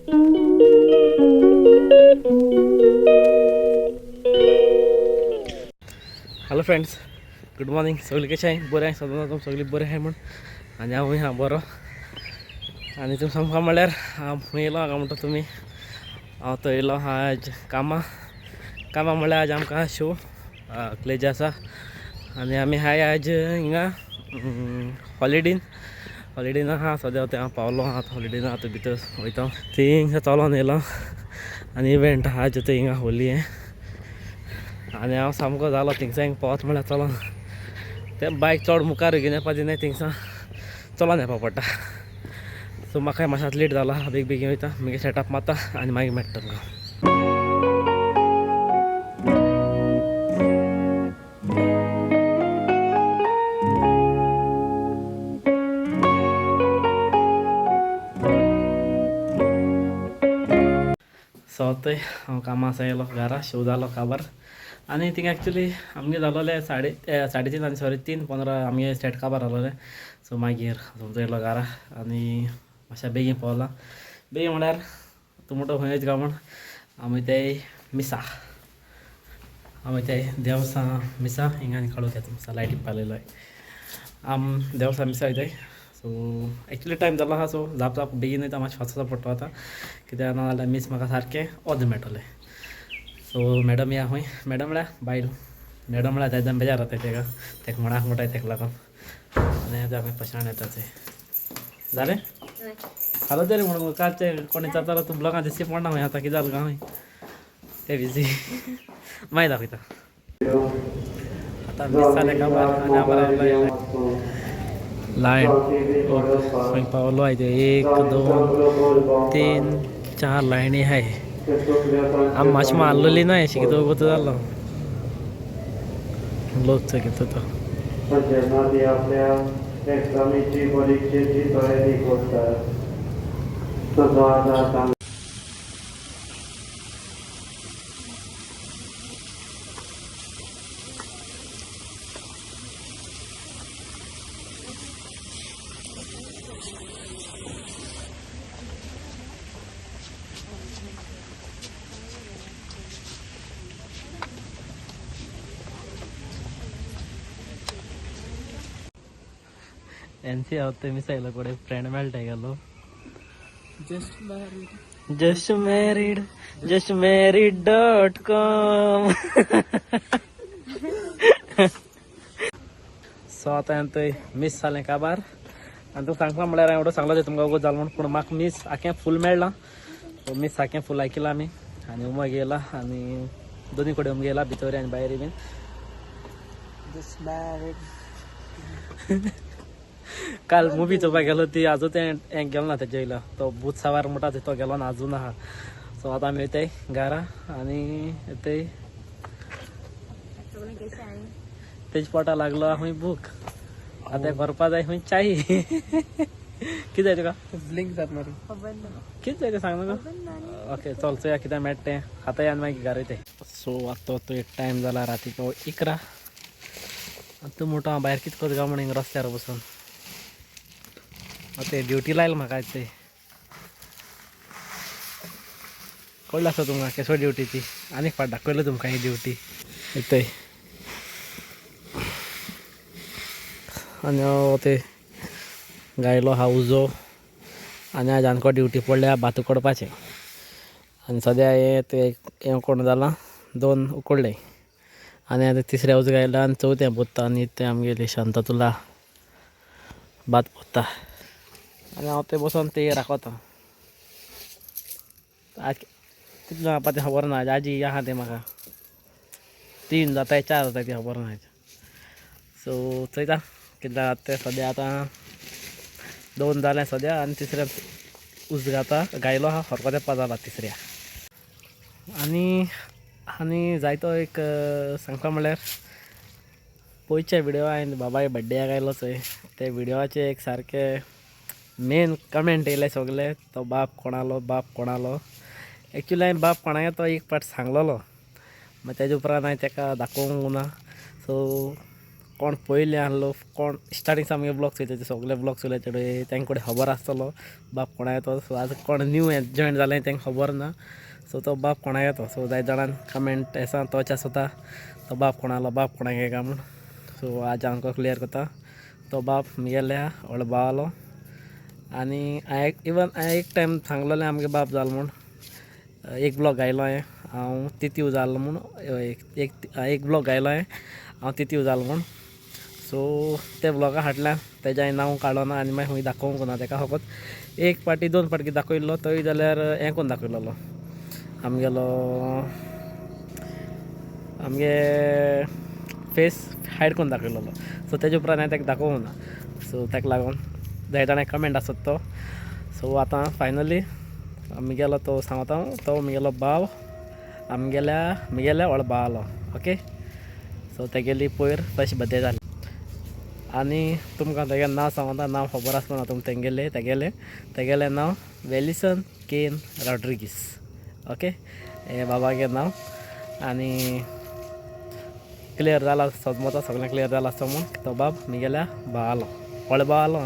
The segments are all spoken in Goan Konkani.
Hello friends, good morning. सगळीं कशें आहाय? बरें आहाय सदां तुम सगळीं बरें आहाय म्हूण. आनी हांवूय आहा बरो. आनी तुमी सामको म्हणल्यार हांव खंय येयलो हांगा म्हणटा तुमी, हांव थंय येयलो आहा आज कामां. कामां म्हणल्यार आज आमकां शो क्लेज आसा आनी आमी हाय आज हिंगा हॉलिडेन. हॉलिडेन आहा सद्या तें हांव पावलो आहा हॉलिडेन. आतां भितर वयता थंय हिंगा चलोन येयलो आनी इव्हेंट आहा आज थंय हिंगा होली. आनी हांव सामको जालो थिंगसान हिंगा पावत म्हळ्यार चलोन. तें बायक चड मुखार घेवन येवपा दिनाय, थिंगसान चलोन येवपा पडटा. सो म्हाका मातशें लेट जाला, बेग बेगीन वयता, मागीर सेटअप मारता आनी मागीर मेळटा तुमकां. सो थंय हांव कामां आसा येयलो घरा, शो जालो काबार. आनी थिंगा एक्चुली आमगे जालोले साडे साडे तीन आनी सॉरी 3:15 आमगे सेट काबार जालोलें. सो मागीर तुमचो येयलो घरा आनी मातशें बेगीन पावला. बेगीन म्हणल्यार तूं म्हणटा खंय वयता काय म्हूण, आमी ते मिसा, आमी ते देवसा मिसा हिंगा आनी काडूंक येता मिसा लायटी पालयलो आम देवसा मिसा वयताय. सो एक्चुली टायम जालो आहा, सो जाप जाप बेगीन वयता, मातशें फास्ट पडटा आतां कित्याक ना जाल्यार मीस म्हाका सारकें ओद मेळटलें. सो मॅडम या खंय, मॅडम म्हळ्यार बायल, मॅडम म्हळ्यार तेदन बेजार जाता तेका, तेका म्हणाक म्हणटाय तेका लागून. आनी आतां आमी पशाण येता ते जालें हालो तरी म्हणून कालचे कोण विचारतालो तूं ब्लॉगान दिसची पडना खंय, आतां कितें जालें काय ते बिजी मागीर दाखयता. आतां मीस जालें काबार आनी आमकां लायन खंय पावलो आय ते 1 2 3 4 लायनी आहाय. आमी मातशें मारलेली ना अशें कितें गोतो जालो लोक चोय कितें तो. जेन्ना ती आपल्या एक्झामीची परिक्षेची तयारी करतात तो आतां एनसी हांव ते मिसायलो कडे फ्रेंड मेळटा गेलो. Just married. Just married, just married dot com. So आतां हांवें थंय मीस जालें काबार. आनी तुका सांगपा म्हळ्यार हांवें एवढो सांगलो तें तुमकां वगत जालो म्हूण, पूण म्हाका मीस आखें फूल मेळ्ळां. सो मीस आखें फूल आयकिलां आमी आनी उमा गेला आनी दोनी कडेन उमा गेला भितर आनी भायर बीन. Just married. काल मुवी चोवपाक गेलो ती आजून तें हें गेलो ना तेजे येयलो तो भूत सवार म्हणटा तो गेलो ना आजून आहा. सो आतां आमी वयताय घरा आनी येताय तेज पोटा लागलो खंय भूक, आतां व्हरपा जाय खंय चाय. कितें जाय तुका? ब्लिंक जात मरे. कितें जाय तें सांग नाका. ओके चल चोया कितें मेळटा तें खाताय आनी मागीर घरा वयताय. सो आतां तो एक टायम जाला रातीचो 11. आतां तूं म्हणटा हांव भायर कितें करता काय म्हण हिंगा रस्त्यार बसून. आतां ड्युटी लायला म्हाका ते कळ्ळें आसता तुमकां केसो ड्युटी ती. आनीक फाट दाखयलो तुमकां ही ड्युटी येतय. आनी हांव ते गायलो हा उजो आनी आज आमकां ड्युटी पडल्या भात उकडपाचें. आनी सद्या हें तें हें उकडून जालां, 2 उकडले आनी आतां तिसऱ्या उजो गायला आनी चवथें पोत्ता. आनी तें आमगेली शांततुला भात पोत्ता आनी हांव तें बसोन ते राखता. आज कितलें जावपा तें खबर ना. आजी आहा तें म्हाका 3 जाताय 4 जाताय ती खबर ना. सो चोयता कितलें जाता तें. सद्या आतां 2 जालें सद्या आनी तिसऱ्या उज घाता गायलो आहा हरको तेंपा जाला तिसऱ्या. आनी आनी जायतो एक सांगपा म्हणल्यार पयच्या विडियो हांवें बाबाय बड्डेयाक आयलो चोय ते विडियोचे एक सारके मेन कमेंट येयले सगले, तो बाप कोणालो बाप कोणालो. एक्चुली हांवें बाप कोणाक तो एक पाट सांगलेलो, मागीर तेजे उपरांत हांवें तेका दाखोवंक ना. सो कोण पयलीं आहलो, कोण स्टार्टींग सावन आमगे ब्लॉग चोयता ते सगळे ब्लॉग चोयले तेडे तांकां कडेन खबर आसतलो बाप कोणा तो. सो आज कोण न्यू जॉयन जालें तांकां खबर ना. सो तो बाप कोणा येतो. सो जायते जाणान कमेंट आसा तोच आसता तो बाप कोणालो, बाप कोणाक काय म्हूण. सो आज आमकां क्लियर करता, तो बाप मुगेल्या व्हड भावालो. आनी हांवें इवन हांवें एक टायम सांगलेलें आमगे बाप जालो म्हूण, एक ब्लॉग गायलो हांवें, हांव तितीव जालो म्हूण, एक एक ब्लॉग गायलो हांवें, हांव तितीव जालो म्हूण. सो ते ब्लॉगा फाटल्यान तेजें हांवें नांव काडलो ना आनी मागीर खंय दाखोवंक ना तेका, फकत एक पाटी दोन पाटी दाखयल्लो, तोय जाल्यार हें करून दाखयलेलो आमगेलो आमगे फेस हायड करून दाखयलेलो. सो तेजे उपरांत हांवें ताका दाखोवंक ना. सो ताका लागून जायते जाणां कमेंट आसत तो. सो आतां फायनली आमगेलो तो सांगता हांव, तो मुगेलो भाव आमगेल्या मुगेल्या व्हड भावालो. ओके, सो तेगेली पयर फर्स्ट बर्थडे जाली आनी तुमकां तेगेलें नांव सांगता, नांव खबर आसना तुमकां तेंगेलें, तेगेलें तेगेलें नांव वेलिसन केन रॉड्रिगीस. ओके, हें बाबागें नांव. आनी क्लियर जाला सजमता, सगळें क्लियर जाला आसता म्हूण तो बाब मुगेल्या भावालो, व्हड भावालो.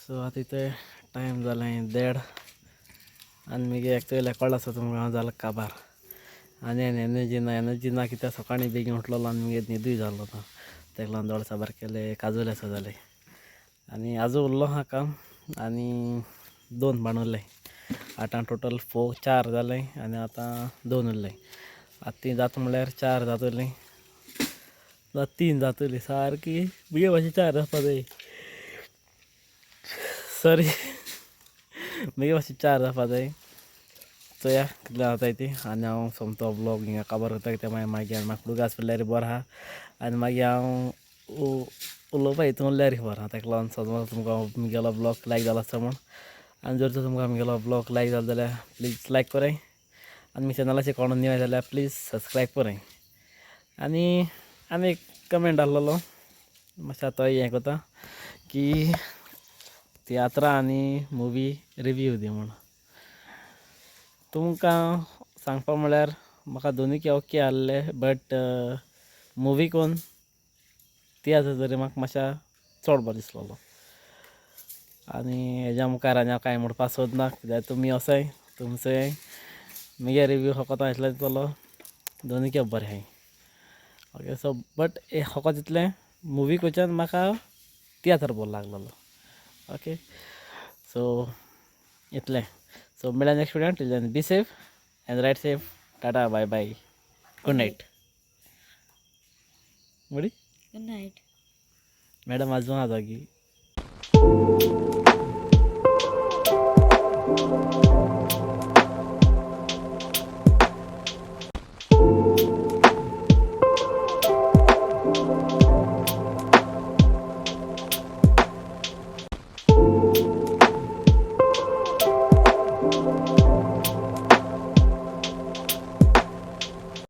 सो आतां इतले टायम जालें 1:30 आनी मागीर एक्चुअली कळ्ळो आसा तुमकां हांव जालो काबार आनी एनर्जी ना, एनर्जी ना कित्याक सकाळीं बेगीन उठलेलो आनी मागीर न्हिदूय जालो ना, ताका लागून दोळे साबार केले काजूले आसा जाले. आनी आजू उरलो आहा काम आनी 2 बाण उरले, आतां टोटल 4 जाले आनी आतां 2 उरले. आतां ती जाता म्हणल्यार 4 जातली ना 3 जातली सारकी, मुगे मातशें 4 जावपा जाय, सॉरी मुगे मातशें 4 जावपा जाय. चोया कितले जाताय ती. आनी हांव सोमतो ब्लॉग हिंगा काबार करता कित्याक मागीर मागीर म्हाका उगास पडल्यार बरो आहा आनी मागीर हांव उलोवपा हितून उरल्यार बरो आहा. ताका लागून सदांच तुमकां मुगेलो ब्लॉग लायक जाला आसता म्हूण. आनी जर तर तुमकां मुगेलो ब्लॉग लायक जालो जाल्यार प्लीज लायक कराय आनी म्हज्या चॅनलाचेर कोण न्यू आसा जाल्यार प्लीज सबस्क्रायब कराय. आनी आनी एक कमेंट आहलेलो मातशें आतां हें करता की तियात्रां आनी मुवी रिव्यू दी म्हूण. तुमकां सांगपा म्हणल्यार म्हाका दोनूय ओके आहले, बट मुवी कोन तियात्र तरी म्हाका मातशें चड बरो दिसलेलो. आनी हेज्या मुखार आनी हांव कांय म्हणपाक सोदना कित्याक तुमी वसाय तुमचे मुगे रिव्यू फकत हांव इतलें दितलो, दोनूय बरें आहाय. ओके, सो बट फकत इतलें मुवी कोच्यान म्हाका तियात्र बरो लागलेलो. ओके, सो इतलें. सो मेळया next video. Till then be safe and ride safe. Tata, bye bye, good night. मुडी गुड नायट मॅडम अजून आहा जागी. you.